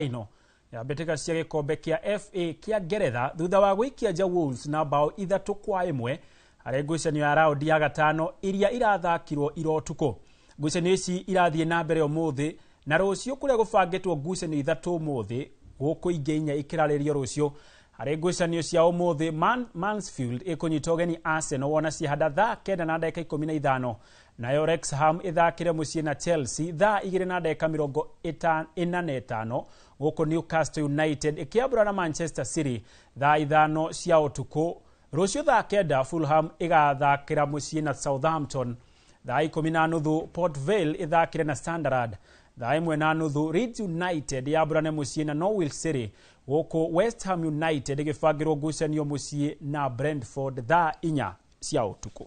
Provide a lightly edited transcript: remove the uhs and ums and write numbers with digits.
Ino ya mbĩtĩka cia gĩkombe kĩa FA kĩa Ngeretha thutha wa gũikia nja Wolves na bao 3-1 harĩ ngucanio ya raundi ya gatano iria irathakirwo ira ũtukũ. Ngucanio ici irathiĩ na mbere ũmũthĩ na rũciũ kũrĩa gũbangĩtwo ngucanio 3 ũmũthĩ gũkũ ingĩ 4 ikĩrarĩrio rũciũ. Harĩ ngucanio cia ũmũthĩ, Mansfield ĩkũnyita ũgeni Arsenal wona ciahanda thaa 9:15, nayo Wrexham ĩthakĩre mũciĩ na Chelsea thaa 2:45, gũkũ Newcastle United ĩkĩambũra na Manchester City thaa 5 cia ũtukũ. Rũciũ thaa 9 Fulham ĩgathakĩra mũciĩ na Southampton, thaa 10:30 Port Vale ĩthakĩre na Sunderland, thaa 1:30 Leeds United yambũrane mũciĩ na Norwich City, gũkũ West Ham United ĩgĩbangĩrwo ngucanio mũciĩ na Brentford thaa 4 cia ũtukũ.